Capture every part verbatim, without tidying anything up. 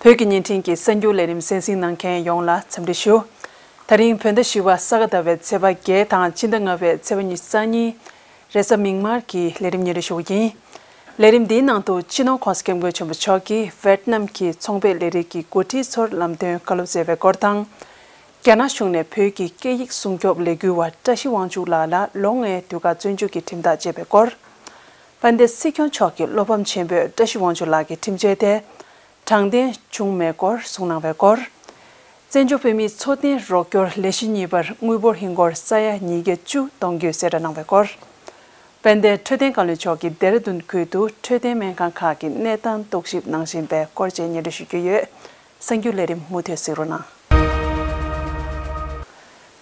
བོད་ཀྱི་བརྙན་འཕྲིན་གྱི་གསར་འགྱུར་ལས་རིམ་གསན་གཟིགས་གནང་མཁན་ཡོངས་ལ་འཚམས་འདྲི་ཞུ། ད་རིང་བོད་ཟླ་བཞི་པ་ས་ག་ཟླ་བའི་ཚེས་པ་བརྒྱད་དང་ཕྱི་ཟླ་ལྔ་པའི་ཚེས་པ་ཉི་ཤུ་རྩ་གཉིས། རེས་གཟའ་མིག་དམར་གྱི་ལས་རིམ་སྙན་སྒྲོན་ཞུ་རྒྱུ་ཡིན། ལས་རིམ་འདིའི་ནང་དུ་སྤྱི་ནོར་༸གོང་ས་༸སྐྱབས་མགོན་ཆེན་པོ་མཆོག་གིས་ཝེད་ནམ་གྱི་ཚོང་པའི་ལས་རིགས་ཀྱི་འགོ་ཁྲིད་ཚོར་ལམ་སྟོན་བཀའ་སློབ་སྩལ་བའི་སྐོར་དང་། རྒྱ་ནག་གཞུང་ནས་བོད་ཀྱི་སྐད་ཡིག་སྲུང་སྐྱོབ་ལས་འགུལ་བ་བཀྲ་ཤིས་དབང་ཕྱུག་ལགས་ལ་ལོ་ལྔའི་དུས་བཀག་བཙོན་འཇུག་གི་ཁྲིམས་ཐག་བཅད་པའི་སྐོར། དཔལ་ལྡན་སྲིད་སྐྱོང་མཆོག་གི་བློ་ཕམ་ཆེན་པོས་བཀྲ་ཤིས་དབང་ཕྱུག་ལགས་ཀྱི་ཁྲིམས་གཅོད་དེ་དྲང་བདེན་བྱུང་མེད་སྐོར་གསུངས་གནང་བའི་སྐོར། བཙན་བྱོལ་བོད་མིའི་འཚོ་རྟེན་རོགས་སྐྱོར་ལས་གཞི་གཉིས་པར་དངུལ་འབོར་ཧིན་སྒོར་ས་ཡ་ཉིས་བརྒྱ་བཅུ་གཏོང་རྒྱུའི་གསལ་བསྒྲགས་གནང་བའི་སྐོར། དཔལ་ལྡན་འཕྲོད་བསྟེན་བཀའ་བློན་མཆོག་གིས་ལྡེ་ར་ལྡུན་ཁུལ་དུ་འཕྲོད་བསྟེན་སྨན་ཁང་ཁག་གི་གནས་སྟངས་རྟོག་ཞིབ་གནང་བཞིན་པའི་སྐོར་བཅས་སྙན་སྒྲོན་ཞུ་རྒྱུ་ཡོད། གསར་འགྱུར་ལས་རིམ་མུ་མཐུད་གཟིགས་རོགས་གནང་།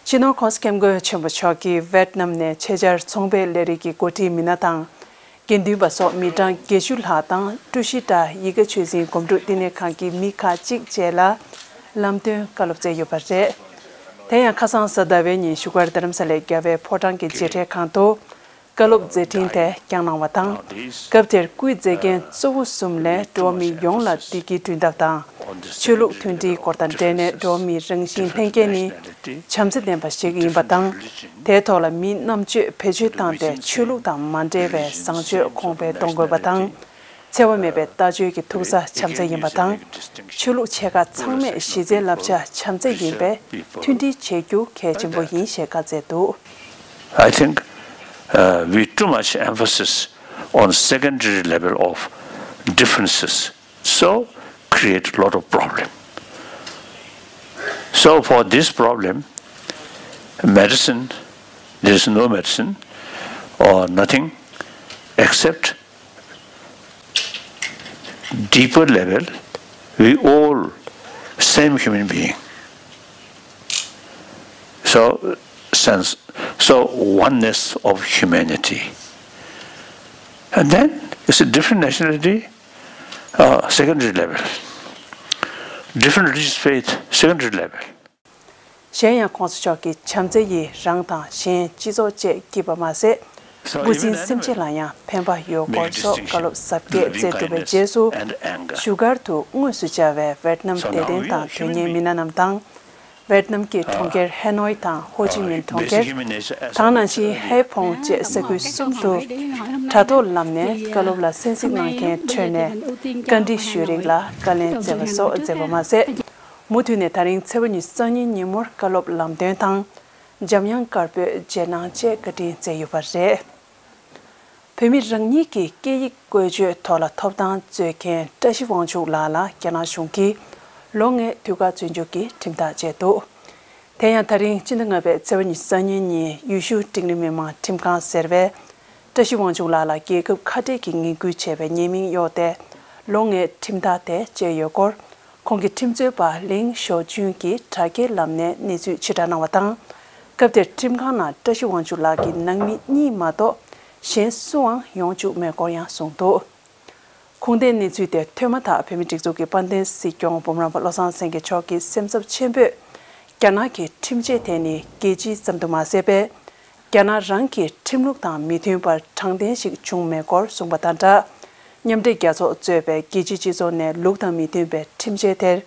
སྤྱི་ནོར་༸གོང་ས་༸སྐྱབས་མགོན་ཆེན་པོ་མཆོག་གིས་ཝེད་ནམ་ནས་ཆེད་བཅར་ཚོང་པའི་ལས་རིགས་ཀྱི་འགོ་ཁྲིད་མི་སྣ་དང་། དགེ་འདུན་པ་སོགས་མི་གྲངས་བརྒྱད་ཅུ་ལྷག་དང་ཀྲུའུ་ཞི་ཀྲ་ཡི་གེ་ཆོས་འཛིན་གོམ་བགྲོད་བསྟི་གནས་ཁང་གི་མི་ཁག་ཅིག་བཅས་ལ་ལམ་སྟོན་བཀའ་སློབ་སྩལ་ཡོད་པ་རེད། དེ་ཡང་ཁ་སང་གཟའ་ཟླ་བའི་ཉིན་བཞུགས་སྒར་རྡ་རམ་ས་ལའི་རྒྱལ་བའི་ཕོ་བྲང་གི་མཇལ་ཁྲལ་ཁང་དུ། བཀའ་སློབ་མཛད་འཕྲིན་དེ་བསྐྱངས་གནང་བ་དང་། སྐབས་དེར་སྐུའི་མཛད་འགན་གཙོ་བོ་གསུམ་ལས་འགྲོ་བ་མི་ཡོངས་ལ་བདེ་སྐྱིད་བསྐྲུན་ཐབས་དང་། ཆོས་ལུགས་མཐུན་སྒྲིལ་སྐོར་དང་འབྲེལ་ནས་འགྲོ་བ་མིའི་རང་བཞིན་ལྷན་སྐྱེས་ནི་བྱམས་བརྩེ་ལྡན་པ་ཞིག་ཡིན་པ་དང་། དེའི་ཐོག་ལ་མིའི་རྣམ་དཔྱོད་བེད་སྤྱོད་བཏང་སྟེ་ཆོས་ལུགས་དང་མ་འབྲེལ་བའི་བཟང་སྤྱོད་གོང་འཕེལ་གཏོང་དགོས་པ་དང་། འཚེ་བ་མེད་པའི་ལྟ་སྤྱོད་ཀྱི་ཐུག་ས་བྱམས་བརྩེ་ཡིན་པ་དང་། ཆོས་ལུགས་ཆེ་ཁག་ཚང་མས་གཞི་རྩའི་བསླབ་བྱ་བྱམས་བརྩེ་ཡིན་པས་མཐུན་སྒྲིལ་བྱེད་རྒྱུ་གལ་ཆེན་པོ་ཡིན་ཞེས་བཀའ་སྩལ་འདུག། I think uh, we too much emphasis on secondary level of differences, so create a lot of problem. So for this problem, medicine, there is no medicine or nothing except deeper level, we all same human being. So, sense, so oneness of humanity. And then it's a different nationality, uh, secondary level. Different religious faith, secondary level. གཞན་ཡང་༸གོང་ས་མཆོག་གིས་བྱམས་བརྩེ་ཡིས་རང་དང་གཞན་སྤྱི་ཚོགས་བཅས་སྐྱིད་པ་མ་ཟད། འབུ་སྲིན་སེམས་ཅན་ལ་ཡང་ཕན་པ་ཡོད་སྐོར་སོགས་བཀའ་སློབ་ཟབ་རྒྱས་སྩལ་གྲུབ་པའི་རྗེས་སུ། བཞུགས་སྒར་དུ་དངོས་སུ་བཅར་བའི་ཝེད་ནམ་དད་ལྡན་དང་དོན་གཉེར་མི་སྣ་རྣམས་དང་། ཝེད་ནམ་གྱི་གྲོང་ཁྱེར་ཧེ་ནོའི་དང་ཧོ་ཅི་མིན་གྲོང་ཁྱེར། དེ་ནང་བཞིན་ཧའེ་ཕོང་བཅས་ས་ཁུལ་གསུམ་དུ་དྲ་ཐོག་ལམ་ནས་བཀའ་སློབ་ལ་གསན་གཟིགས་གནང་མཁན་ཁྲོད་ནས་བཀའ་འདྲི་ཞུས་རིགས་ལ་བཀའ་ལན་སྩལ་བ་སོགས་མཛད་པ་མ་ཟད། མུ་མཐུད་ནས་ད་རིང་ཚེས་པ་ཉི་ཤུ་རྩ་གཉིས་ཉིན་མོར་བཀའ་སློབ་ལམ་སྟོན་དང་། འཇམ་དབྱངས་དཀར་པོས་རྗེས་གནང་བཅས་བཀའ་དྲིན་སྩལ་ཡོད་པ་རེད། བོད་མི་རང་ཉིད་ཀྱི་སྐད་ཡིག་བཀོལ་སྤྱོད་ཐོག་ལ་ཐོབ་ཐང་རྩོད་མཁན་བཀྲ་ཤིས་དབང་ཕྱུག་ལགས་ལ་རྒྱ་ནག་གཞུང་གིས་ལོ་ལྔའི་དུས་བཀག་བཙོན་འཇུག་གི་ཁྲིམས་ཐག་བཅད་འདུག། དེ་ཡང་ད་རིང་སྤྱི་ཟླ་ལྔ་པའི་ཚེས་པ་ཉི་ཤུ་རྩ་གཉིས་ཉིན་ཡུལ་ཤུལ་ཀྲིང་ལི་མི་དམངས་ཁྲིམས་ཁང་ཟེར་བས། བཀྲ་ཤིས་དབང་ཕྱུག་ལགས་ལ་རྒྱལ་ཁབ་ཁ་བྲལ་གྱི་ངན་སྐུལ་བྱས་པའི་ཉེས་མིང་གཡོགས་ཏེ། ལོ་ལྔའི་ཁྲིམས་ཐག་དེ་བཅད་ཡོད་སྐོར། ཁོང་གི་ཁྲིམས་རྩོད་པ་ལིང་ཞའོ་ཅུན་གྱིས་དྲ་རྒྱའི་ལམ་ནས་གནས་ཚུལ་ཕྱིར་བསྒྲགས་གནང་བ་དང་། སྐབས་དེར་ཁྲིམས་ཁང་ནང་བཀྲ་ཤིས་དབང་ཕྱུག་ལགས་ཀྱི་ནང་མི་གཉིས་མ་གཏོགས་གཞན་སུའང་ཡོང་བཅུག་མེད་སྐོར་ཡང་གསུངས་འདུག། ཁུངས་ལྡན་གནས་ཚུལ་དེ་ཐོན་མ་ཐག་བོད་མིའི་སྒྲིག་འཛུགས་ཀྱི་དཔལ་ལྡན་སྲིད་སྐྱོང་འབུམ་རམས་པ་བློ་བཟང་སེང་གེ་མཆོག་གི་སེམས་འཚབ་ཆེན་པོས། རྒྱ་ནག་གི་ཁྲིམས་ཆད་དེ་ནི་རྒྱལ་སྤྱི་ཙམ་དུ་མ་ཟད་པའི། རྒྱ་ནག་རང་གི་ཁྲིམས་ལུགས་དང་མི་མཐུན་པར་དྲང་བདེན་ཞིག་བྱུང་མེད་སྐོར་གསུངས་པ་དང་སྦྲགས། མཉམ་འབྲེལ་རྒྱལ་ཚོགས་གཙོས་པའི་རྒྱལ་སྤྱིའི་སྤྱི་ཚོགས་ནས་ལུགས་དང་མི་མཐུན་པའི་ཁྲིམས་ཆད་དེར་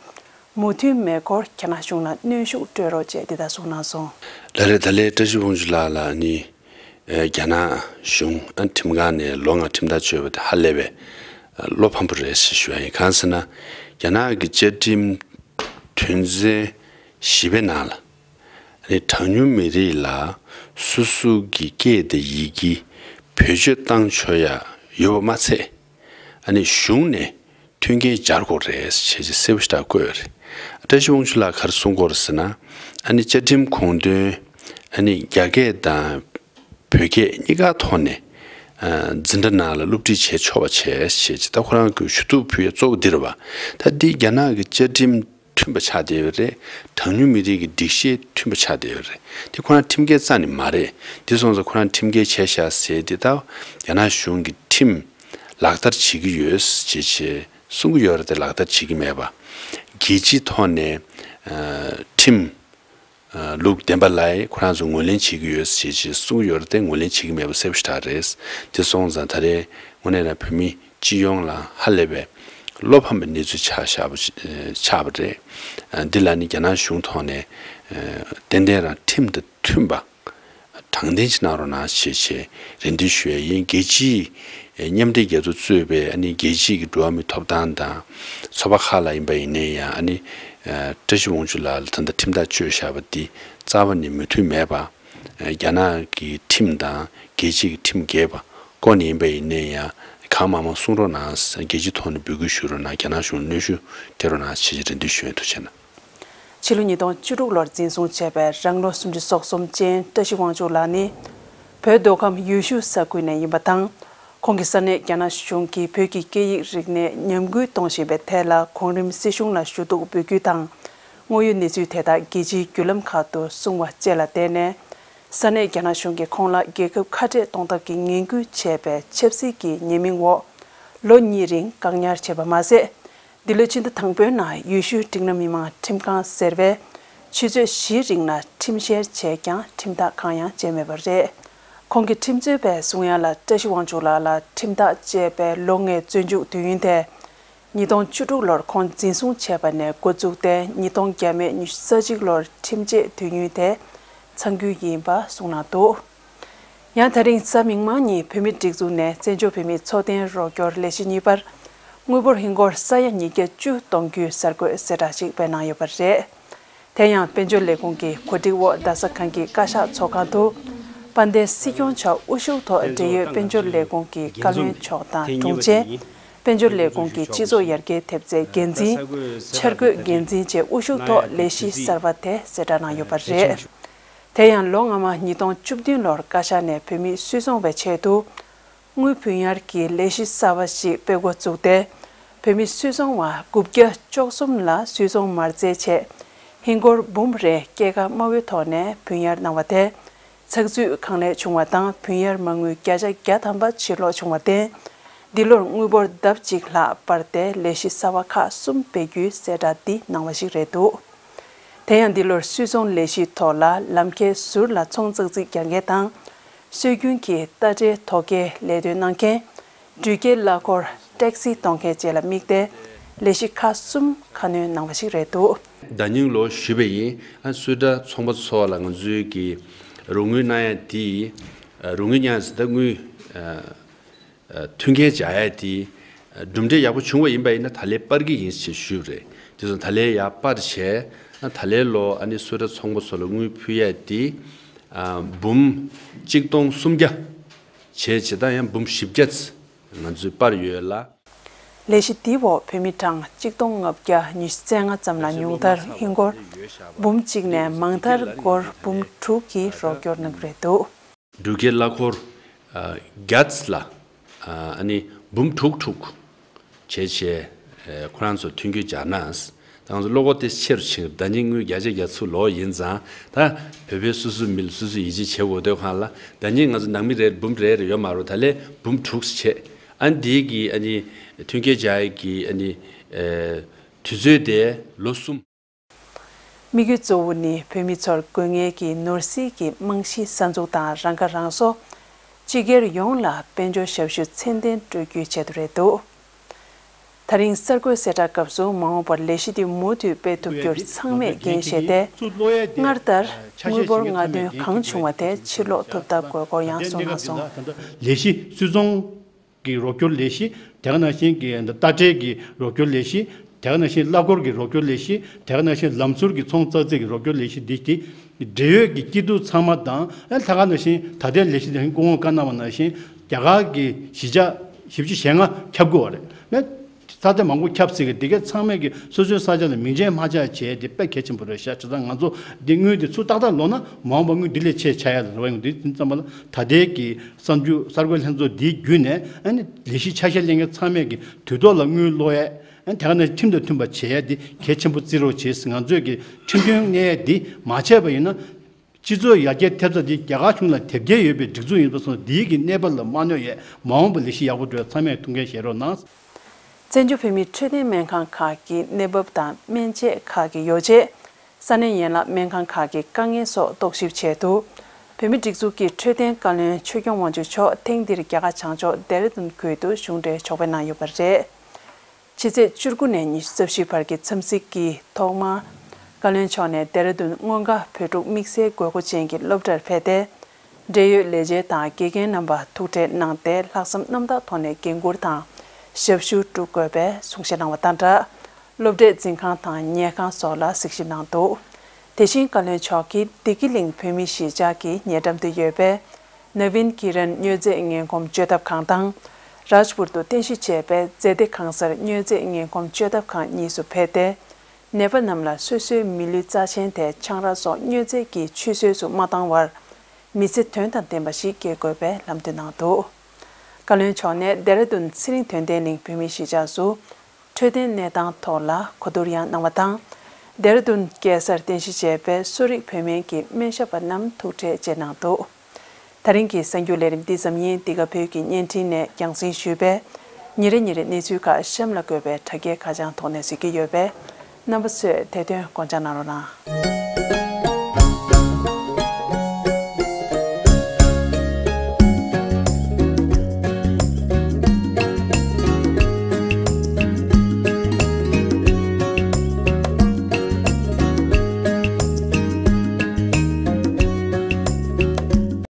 མོས་མཐུན་མེད་སྐོར་རྒྱ་ནག་གཞུང་ལ་གནོན་ཤུགས་སྤྲོད་རོགས་ཅེས་འདི་ལྟར་གསུངས་གནང་སོང་། ལགས་རེད། ད་ལན་བཀྲ་ཤིས་དབང་ཕྱུག་ལགས་ལ་ནི་རྒྱ་ནག་གཞུང་ཁྲིམས་ཁང་ནས་ལོ་ལྔ་ཁྲིམས་ཐག་གཅོད་པ་དེ་ཧ་ལས་པའི་བློ་ཕམ་པོ་རེད་ཞེས་ཞུ་ཡ་ཡིན། གང་ཟེར་ན་རྒྱ་ནག་གི་བཅའ་ཁྲིམས་དོན་ཚན་བཞི་པའི་ནང་ལ། ཨ་ནི་གྲངས་ཉུང་མི་རིགས་ལ་སོ་སོ་གི་སྐད་དང་ཡི་གེ་བེད་སྤྱོད་བཏང་ཆོག་ཡ་ཡོད་པ་མ་ཚད། ཨ་ནི་གཞུང་ནས་མཐུན་རྐྱེན་སྦྱར་དགོས་རེད་ཞེས་ཅིག་གསལ་པོ་ཞེ་དྲག་བཀོད་ཡོད་རེད། བཀྲ་ཤིས་དབང་ཕྱུག་ལགས་ག་རེ་གསུང་གི་ཡོད་རེད་ཟེར་ན། ཨ་ནི་བཅའ་ཁྲིམས་དགོངས་དོན་ཨ་ནི་རྒྱ་སྐད་དང་བོད་སྐད་གཉིས་ཀ་ཐོག་ནས་ཨ་འཛིན་གྲྭ་ནང་ལ་སློབ་ཁྲིད་བྱེད་ཆོག་པ་བྱས་ཞེས་ཅིག་ད་ཁོ་རང་གི་ཞུ་གཏུག་ཕུལ་ཡ་གཙོ་བོ་འདི་རེད་བ། ད་འདི་རྒྱ་ནག་གི་བཅའ་ཁྲིམས་མཐུན་པ་ཆགས་བསྡད་ཡོད་རེད། གྲངས་ཉུང་མི་རིགས་ཀྱི་སྒྲིག་གཞི་མཐུན་པ་ཆགས་བསྡད་ཡོད་རེད། དེ་ཁོ་རང་ཁྲིམས་འགལ་རྩ་ནས་མ་རེད། དེ་སོང་ཙང་ཁོ་རང་ཁྲིམས་འགལ་བྱས་ཤག་ཟེར་དེ་ད་རྒྱ་ནག་གཞུང་གི་ཁྲིམས་ལག་བསྟར་བྱེད་ཀྱི་ཡོད་ཅེས་བྱས་གསུང་གི་ཡོད་རེད་དེ་ལག་བསྟར་བྱེད་ཀྱི་མེད་པ། རྒྱལ་སྤྱིའི་ཐོག་ནས་ཨ་ཁྲིམས་ཨ་ལུགས་ལྡན་པ་ལ་ཁོ་རང་ཚོ་ངོས་ལེན་བྱེད་ཀྱི་ཡོད་ཅེས་བྱས་གསུང་གི་ཡོད་རེད་དེ་ངོས་ལེན་བྱེད་ཀྱི་མེད་པ་གསལ་པོ་ཞེ་དྲག་རེད། དེ་སོང་ཙང་ད་རེས་དངོས་གནས་ན་བོད་མི། སྤྱི་ཡོངས་ལ་ཧ་ལས་པའི་ བློ་ཕམ་པའི་གནས་ཚུལ་ཆགས་བཞག་པ་ཆགས་པ་རེད། འདི་ལ་ནི་རྒྱ་ནག་གཞུང་ཐོག་ནས་ཏན་ཏན་རང་ཁྲིམས་དང་མཐུན་པ། དྲང་བདེན་ཅིག་གནང་རོགས་གནང་ཞེས་བྱས་རེ་འདུན་ཞུ་ཡ་ཡིན། རྒྱལ་སྤྱིའི་མཉམ་འབྲེལ་རྒྱལ་ཚོགས་གཙོས་པའི་ཨ་ནི་རྒྱལ་སྤྱིའི་གི་འགྲོ་བ་མིའི་ཐོབ་ཐང་དང་ཚོགས་པ་ཁག་ལ་ཡིན་པ་ཡིན་ནའི་ཡང་ཨ་ནི་བཀྲ་ཤིས་དབང་ཕྱུག་ལགས་ལ་ད་ལྟ་ཁྲིམས་ཐག་གཅོད་བཞག་པ་འདི་རྩ་བ་ནས་མོས་མཐུན་མེད་པ། རྒྱ་ནག་གི་ཁྲིམས་དང་རྒྱལ་སྤྱིའི་གི་ཁྲིམས་འགལ་བ་སྐོར་ནས་ཡིན་པ་ཡིན་ནའི་ཡང་གང་མང་མང་གསུང་རོགས་གནང་། རྒྱལ་སྤྱིའི་ཐོག་ནས་འབོད་སྐུལ་ཞུ་རོགས་གནང་། རྒྱ་ནག་གཞུང་གནོན་ཤུགས་སྤྲད་རོགས་གནང་ཞེས་རེ་འདུན་ཞུ་ཡ། ཐུགས་རྗེ་གནང་། ཕྱི་ལོ་ཉིས་སྟོང་བཅུ་དྲུག་ལོར་འཛིན་བཟུང་བྱས་པའི་རང་ལོ་སུམ་ཅུ་སོ་གསུམ་ཅན་བཀྲ་ཤིས་དབང་ཕྱུག་ལགས་ནི། བོད་མདོ་ཁམས་ཡུལ་ཤུལ་ས་ཁུལ་ནས་ཡིན་པ་དང་། ཁོང་གི་ས་གནས་རྒྱ་ནག་གཞུང་གིས་བོད་ཀྱི་སྐད་ཡིག་རིག་གནས་ཉམས་རྒུད་གཏོང་བཞིན་པའི་ཐད་ལ་གོང་རིམ་སྲིད་གཞུང་ལ་ཞུ་གཏུག་འབོད་སྐུལ་དང་། དངོས་ཡོད་གནས་ཚུལ་དེ་དག་རྒྱལ་སྤྱིའི་བརྒྱུད་ལམ་ཁག་ཏུ་གསུངས་པ་བཅས་ལ་བརྟེན་ནས། ས་གནས་རྒྱ་ནག་གཞུང་གིས་ཁོང་ལ་རྒྱལ་ཁབ་ཁ་བྲལ་གཏོང་ཐབས་ཀྱི་ངན་སྐུལ་བྱས་པའི་ཆབ་སྲིད་ཀྱི་ཉེས་མིང་འོག་ལོ་གཉིས་རིང་བཀག་ཉར་བྱས་པ་མ་ཟད། འདི་ལོའི་ཕྱི་ཟླ་དང་པོའི་ནང་ཡུལ་ཤུལ་འབྲིང་ནགས་མི་དམངས་ཁྲིམས་ཁང་ཟེར་བས་ཆུ་ཚོད་བཞིའི་རིང་ལ་ཁྲིམས་བཤེར་བྱས་ཀྱང་ཁྲིམས་ཐག་གང་ཡང་བཅད་མེད་པ་རེད། ཁོང་གི་ཁྲིམས་རྩོད་པས་གསུང་ཡ་ལ་བཀྲ་ཤིས་དབང་ཕྱུག་ལགས་ལ་ཁྲིམས་ཐག་བཅད་པའི་ལོ་ལྔའི་བཙོན་འཇུག་དུས་ཡུན་དེ། ཉིས་སྟོང་བཅུ་དྲུག་ལོར་ཁོང་འཛིན་བཟུང་བྱས་པ་ནས་འགོ་བཙུགས་ཏེ་ཉིས་སྟོང་བརྒྱ་མེད་ཉི་ཤུ་རྩ་གཅིག་ལོར་ཁྲིམས་ཆད་དུས་ཡུན་དེ་ཚང་རྒྱུ་ཡིན་པ་གསུངས་གནང་འདུག་ཡང་ད་རིང་གཟའ་མིག་དམར་ཉིན་བོད་མིའི་སྒྲིག་འཛུགས་ནས་བཙན་བྱོལ་བོད་མིའི་འཚོ་རྟེན་རོགས་སྐྱོར་ལས་གཞི་གཉིས་པར་དངུལ་འབོར་ཧིན་སྒོར་ས་ཡ་ཉིས་བརྒྱ་བཅུ་གཏོང་རྒྱུའི་གསར་འགོད་གསལ་བསྒྲགས་ཤིག་སྤེལ་གནང་ཡོད་པ་རེད། དེ་ཡང་དཔལ་འབྱོར་ལས་ཁུངས་ཀྱི་གོ་སྒྲིག་འོག་རྡ་ས་གངས་སྐྱིད་བཀའ་ཤག་ཚོགས་ཁང་དུ་དཔལ་ལྡན་སྲིད་སྐྱོང་མཆོག་དབུ་བཞུགས་ཐོག་འབྲེལ་ཡོད་དཔལ་འབྱོར་ལས་ཁུངས་ཀྱི་བཀའ་བློན་མཆོག་དང་དྲུང་ཆེ། དཔལ་འབྱོར་ལས་ཁུངས་ཀྱི་སྤྱི་ཚོགས་ཡར་རྒྱས་ཐེབས་རྩའི་འགན་འཛིན། འཆར་འགོད་འགན་འཛིན་བཅས་དབུ་བཞུགས་ཐོག་ལས་གཞི་གསར་པ་དེ་གསལ་བསྒྲགས་གནང་ཡོད་པ་རེད། དེ་ཡང་ལོ་སྔ་མ་ཉིས་སྟོང་བཅུ་བདུན་ལོར་བཀའ་ཤག་ནས་བོད་མིའི་སུད་ཚོང་བའི་ཆེད་དུ། དངུལ་བུན་གཡར་གྱི་ལས་གཞི་གསར་བ་ཞིག་སྤེལ་འགོ་བཙུགས་ཏེ། བོད་མི་སུད་ཚོང་བ་དགུ་བརྒྱ་བཅུ་གསུམ་ལ་སུད་ཚོང་མ་རྩའི་ཆེད་ཧིན་སྒོར་འབུམ་རེ་སྐྱེད་ཀ་དམའ་བོའི་ཐོག་ནས་བུན་གཡར་གནང་བ་དེ། ཚགས་ཚུད་གང་ལེགས་བྱུང་བ་དང་བུན་གཡར་མ་དངུལ་བརྒྱ་ཆ་བརྒྱ་ཐམ་པ་ཕྱིར་སློག་བྱུང་བར་བརྟེན། འདི་ལོར་དངུལ་འབོར་ལྡབ་གཅིག་ལྷག་སྤར་ཏེ་ལས་གཞི་གསར་བ་ཁག་གསུམ་སྤེལ་རྒྱུའི་གསལ་བསྒྲགས་འདི་གནང་བ་ཞིག་རེད་འདུག་དེ་ཡང་འདི་ལོར་སུད་ཚོང་ལས་གཞིའི་ཐོག་ལ་ལམ་ཁའི་ཟུར་ལ་ཚོང་ཙག་ཙིག་རྒྱག་མཁན་དང་། སྲོལ་རྒྱུན་གྱི་རྟ་དྲེལ་ཐོག་ཁའི་ལས་དོན་གནང་མཁན། འགྲུལ་སྐྱེལ་གླ་འཁོར། ཊེག་སི་གཏོང་མཁན་བཅས་ལ་དམིགས་ཏེ། ལས་གཞི་ཁག་གསུམ་ཁ་སྣོན་གནང་བ་ཞིག་རེད་འདུག་བརྡ་རྙིང་ལོ་ཞུས་པ་ཡིན། ཨ་སུད་ཊར་ཚོང་པ་ཚོ་ལ་ང་ཚོའི་གི་རོགས་དངུལ་གནང་ཡ་དེ། རོགས་དངུལ་གནང་ཡ་ཟེར་ད་དངུལ། མཐུན་རྐྱེན་སྦྱར་ཡ་དེ་གྲུབ་འབྲས་ཡག་པོ་བྱུང་བ་ཡིན་པ་ཡིན་ན་ད་ལན་སྤར་གྱི་ཡིན་ཞེས་ཞུས་པ་རེད། དེ་སོང་ད་ལན་ཡར་སྤར་བྱས་ད་ལན་ལོ་ཨ་ནི་སུད་ཊར་ཚོང་པ་ཚོ་ལ་དངུལ་ཕུལ་ཡ་དེ་འབུམ་གཅིག་སྟོང་སུམ་བརྒྱ་བྱས་བྱས་ད་ཡང་འབུམ་བཞི་བརྒྱ་ང་ཚོས་སྤར་ཡོད་ལ། ལས་གཞི་འདིའི་འོག་བོད་མི་གྲངས་གཅིག་སྟོང་ལྔ་བརྒྱ་ཉི་ཤུ་རྩ་ལྔ་ཙམ་ལ་ཉུང་མཐར་ཧིན་སྒོར་འབུམ་གཅིག་ནས་མང་མཐར་སྒོར་འབུམ་དྲུག་གི་རོགས་སྐྱོར་གནང་གི་རེད་འདུག་འགྲུལ་སྐྱེལ་གླ་འཁོར་བརྒྱ་ཙམ་ལ་ཨ་ནི་འབུམ་དྲུག་དྲུག་བྱས་བྱས་ཁོ་རང་ཚོ་མཐུན་འགྱུར་སྦྱར་ན། ད་ང་ཚོ་གློག་སྒོར་དེ་ཆེ་རུ་ཕྱིན། ཟླ་ཉིན་དངུལ་བརྒྱ་ཆ་བརྒྱ་ཚུར་ལོག་ཡིན་ཙང་ད་བོད་པའི་སོ་སོའི་མི་ལ་སོ་སོས་ཡིད་ཆེས་བྱེད་དགོས་དུས་སྒང་ལ་ཟླ་ཉིན་ང་ཚོ་ནང་མི་རེ་འབུམ་རེ་རེ་ཡོད་མ་རེད། ད་ལན་འབུམ་དྲུག་བྱས། ཨ་ནི་དེ་གི་ཨ་ནི་མཐུན་རྐྱེན་སྦྱར་ཡས་ཀྱི་ཨ་ནི་དུས་ཚོད་དེ་ལོ་གསུམ། དམིགས་ཡུལ་གཙོ་བོ་ནི་བོད་མི་ཚོར་དགོས་ངེས་ཀྱི་ནོར་སྲིད་ཀྱི་རྨང་གཞི་གསར་འཛུགས་དང་རང་ཁ་རང་གསོ། སྤྱི་སྒེར་ཡོངས་ལ་དཔལ་འབྱོར་ཞབས་ཞུ་ཚད་ལྡན་སྤྲོད་རྒྱུའི་ཆེད་དུ་རེད་འདུག་ད་རིང་གསར་འགོད་གསལ་བསྒྲགས་སྐབས་སུ་མ་འོངས་པར་ལས་གཞི་འདི་མུ་མཐུད་སྤེལ་ཐུབ་རྒྱུར་ཚང་མས་འགན་བཞེས་ཏེ། སྔར་ལྟར་དངུལ་འབོར་ལྔ་ཐོན་གང་བྱུང་བ་དེ་ཕྱིར་སློག་ཐུབ་ཐབས་དགོས་སྐོར་ཡང་གསུངས་གནང་སོང་། ལས་གཞི་སུད་ཚོང་གི་རོགས་སྐྱོར་ལས་གཞི། དེ་ག་ནང་བཞིན་གྱི་རྟ་དྲེལ་གྱི་རོགས་སྐྱོར་ལས་གཞི། དེ་ག་ནང་བཞིན་གླ་འཁོར་གྱི་རོགས་སྐྱོར་ལས་གཞི། དེ་ག་ནང་བཞིན་ལམ་ཟུར་གྱི་ཚོང་ཙག་ཙིག་གི་རོགས་སྐྱོར་ལས་གཞི་འདི་སྟེ། འབྲེལ་ཡོད་ཀྱི་སྐྱིད་སྡུག་ཚང་མ་དང་ཨ་ལྷག་དཀར་ནང་བཞིན་ད་ལྟའི་ལས་གཞི་འདི་སྐུ་ངོ་བཀའ་གནང་བ་ནང་བཞིན་རྒྱ་གར་གྱི་གཞིས་ཆགས་བཞི་བཅུ་ཞེ་ལྔ་ཁྱབ་དགོས་པ་རེད། ས་ཆ་མང་པོ་ཁྱབ་སྲིད་ཀྱི་འདི་གའི་ཚང་མས་ཀྱི་སོ་སོའི་ས་ཆ་ལ་མིང་ཅན་མ་ཆགས་བྱས་དེ་དཔེ་གལ་ཆེན་པོ་རེད་ཤག་བྱས་ཙང་ང་ཚོ་འདི་དངུལ་འདི་ཚུར་ཏག་ཏག་ལོག་ན་མ་འོངས་པ་དངུལ་འདི་ལས་ཆེ་ཆགས་ཡ་ལ་རེ་བ་ཡོང་འདི་ཙམ་པ་ལ་ད་ལྟའི་གི་གསར་འགྱུར་གསར་འགོད་ལྷན་ཚོགས་འདིའི་བརྒྱུད་ནས་ཨ་ནི་ལས་གཞི་ཆ་ཤས་ལེན་མཁན་ཚང་མས་ཀྱི་དུས་ཐོག་ལ་དངུལ་སློག་ཡས། ཨ་ནི་དེ་ག་ནང་ཁྲིམས་དང་མཐུན་པ་བྱེད་ཡས་འདི་གལ་ཆེན་པོ་བརྩི་རོགས་བྱེད། ང་ཚོས་ཀྱི་ཁྲིམས་མཐུན་གནས་ཡས་འདི་མ་བྱས་པ་ཡིན་ན། སྤྱི་ཚོགས་ཡར་རྒྱས་ཐེབས་རྩ་འདི་རྒྱ་གར་གཞུང་ལ་དེབ་སྐྱེལ་ཡོད་པའི་སྒྲིག་འཛུགས་ཡིན་པ་སོང་འདིའི་གི་གནས་བབ་ལ་མ་གནོད་ཡས་མ་འོངས་པ་ལས་གཞི་ཡག་པོ་འགྲོ་ཡས་ཚང་མས་ཐུགས་འགན་བཞེས་རོགས་གནང་། བཙན་བྱོལ་བོད་མིའི་འཕྲོད་བསྟེན་སྨན་ཁང་ཁག་གི་གནས་བབ་དང་སྨན་དཔྱད་ཁག་གི་ཡོ་བྱད། ས་གནས་ཡན་ལག་སྨན་ཁང་ཁག་གི་དཀའ་ངལ་སོགས་རྟོག་ཞིབ་ཆེད་དུ། བོད་མིའི་སྒྲིག་འཛུགས་ཀྱི་འཕྲོད་བསྟེན་བཀའ་བློན་ཆོས་སྐྱོང་དབང་ཕྱུག་མཆོག་ཐེངས་འདིར་རྒྱ་གར་བྱང་ཕྱོགས་ལྡེ་ར་ལྡུན་ཁུལ་དུ་གཞུང་འབྲེལ་ཕྱོགས་ཕེབས་གནང་ཡོད་པ་རེད། ཕྱི་ཚེས་བཅུ་དགུ་ནས་ཉི་ཤུ་རྩ་བཞི་བར་གྱི་འཚམས་གཟིགས་ཀྱི་ཐོག་མར། བཀའ་བློན་མཆོག་ནས་ལྡེ་ར་ལྡུན་མངོན་དགའ་བོད་ཕྲུག་དམིགས་བསལ་དགོས་མཁོ་ཅན་གྱི་སློབ་གྲྭར་ཕེབས་ཏེ། འབྲེལ་ཡོད་ལས་བྱེད་དང་དགེ་རྒན་རྣམ་པར་ཐུག་འཕྲད་གནང་སྟེ། ལྷག་བསམ་རྣམ་དག་ཐོག་ནས་འགན་འཁུར་དང་ཞབས་ཞུ་སྒྲུབ་དགོས་པའི་གསུང་བཤད་གནང་བ་དང་སྦྲགས། སློབ་གྲྭའི་འཛིན་ཁང་དང་ཉལ་ཁང་སོགས་ལ་གཟིགས་ཞིབ་གནང་འདུག་དེ་བཞིན་བཀའ་བློན་མཆོག་གིས་བདེ་སྐྱིད་གླིང་བོད་མིའི་གཞིས་ཆགས་ཀྱི་ཉེ་འགྲམ་དུ་ཡོད་པའི་ནབ་ཡིན་ཀི་རན་མྱོས་རྫས་ངན་གོམས་བཅོས་ཐབས་ཁང་དང་། རཱཇ་པུར་དུ་རྟེན་གཞི་བྱས་པའི་རྫས་སྡེ་ཁང་གསར་མྱོས་རྫས་ངན་གོམས་བཅོས་ཐབས་ཁང་གཉིས་སུ་ཕེབས་ཏེ། ནད་པ་རྣམས་ལ་སོ་སོའི་མི་ལུས་རྩ་ཆེན་དེ་ཆང་རག་སོགས་མྱོས་རྫས་ཀྱི་ཆུད་ཟོས་སུ་མ་བཏང་བར། མི་ཚེ་དོན་དང་ལྡན་པ་ཞིག་སྐྱེལ་དགོས་པའི་ལམ་སྟོན་གནང་འདུག་བཀའ་བློན་མཆོག་ནས་ལྡེ་ར་ལྡུན་ཚེ་རིང་དོན་ལྡན་གླིང་བོད་མིའི་གཞིས་ཆགས་སུ། འཕྲོད་བསྟེན་གནས་སྟངས་ཐོག་ལ་གོ་བསྡུར་ཡང་གནང་བ་དང་། ལྡེ་ར་ལྡུན་རྒྱལ་སར་རྟེན་གཞི་བྱས་པའི་གསོ་རིག་བོད་སྨན་གྱི་སྨན་ཞབས་པ་རྣམས་ཐུག་འཕྲད་བཅས་གནང་འདུག་ད་རིང་གི་གསར་འགྱུར་ལས་རིམ་འདི་ཙམ་ཡིན། འདི་ག་བོད་ཀྱི་བརྙན་འཕྲིན་ནས་རྒྱང་སྲིང་ཞུས་པའི་ཉིན་རེ་ཉིན་རེ་གནས་ཚུལ་ཁག་གཤམ་ལ་འགོད་པའི་དྲ་རྒྱའི་ཁ་བྱང་ཐོག་ནས་གཟིགས་ཀྱི་ཡོད་པས། རྣམ་པ་ཚོས་དེ་དོན་དགོངས་འཇགས་གནང་རོགས་གནང་།